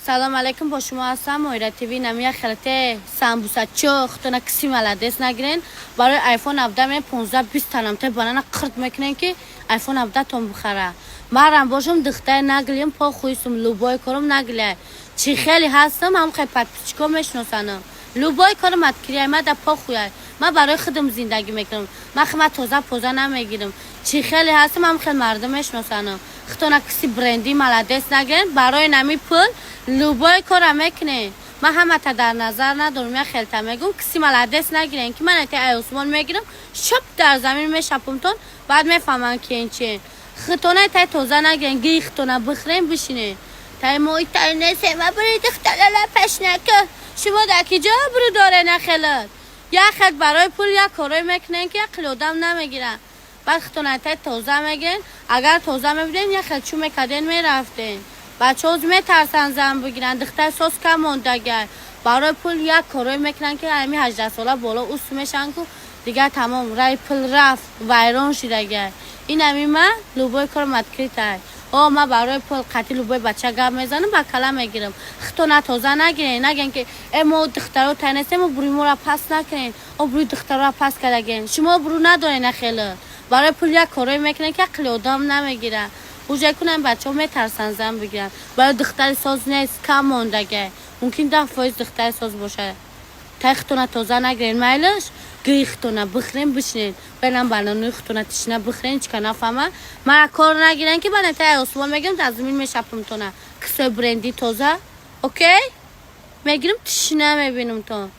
Салом алейкум, бо шумо ҳастам Моира ТВ. Намия хелате самбусачо хутона киси молодец нагирен. Барои айфон 17 ме 15 20 танамте банана қирт мекунен, ки айфон 17 тон бихара. Марам бошам, духтари наглием, по хуисум, любой корум наглия. Чӣ хеле ҳастам, ҳам хел подписчико мешиносанам. Любой корум открытой, ма да похуй. Ма барои худам зиндагӣ мекунам. Ма хима тоза поза намегирам. Чӣ хеле ҳастам, ҳам хел мардум мешиносанам. Хутона киси бренди молодец нагирен. Барои нами пул любой кора мекунен. Ман ҳамата дар назар надорам, як хелта мегум, киси молодец нагирен, ки ман ай осмон мегирам, шоп дар замин мешапумтон, баъд мефаҳмам, ки ин чи. Хитона тай тоза нагирен, гии хитона бихӯрен, бишинен. Тай мо тай несем, ва барои духтарала пашнака. Шумо дар ки ҷо обрӯ доре нахелад? Як хел барои пул як корое мекунен, ки як хел одам намегиранд. Баъд хитона тай тоза мегирен, агар тоза мебуден, як хел чӯ мекарден, мерафтен. Бачаҳо метарсанд зан бигиранд, духтар соз кам мондагай. Барои пул як корое мекунанд, ки ҳами 18 сола боло ус мешаванд, ку дигар тамом, раи пул рафт, вайрон шидагай. Ин ҳами ма любой корам открытой. О, ма барои пул қатъи любой бача гап мезанам, ба кала мегирам. Хитона тоза нагирен, нагӯен, ки э, мо духтаро тай нестем, обрӯи моро паст накунен, обрӯи духтаро паст кардаген. Шумо обрӯ надорен нахеле. Барои пул як корое мекунен, ки ақли одам намегирад. Уже кунам, бачаҳо метарсанд зан бигиранд. Барои духтари соз нест, кам мондагай. Мумкин 10% духтари соз бошад. Тай хитона тоза нагирен, майлаш, гии хитона бихӯрен, бишинен. Бенам бананои хитона тишна бихӯрен, чика нафаҳма. Мара кор нагирен, ки бана тай осмон мегирам, дар замин мешапумтона. Кисои бренди тоза, окей? Мегирам, тишна мебинам тон.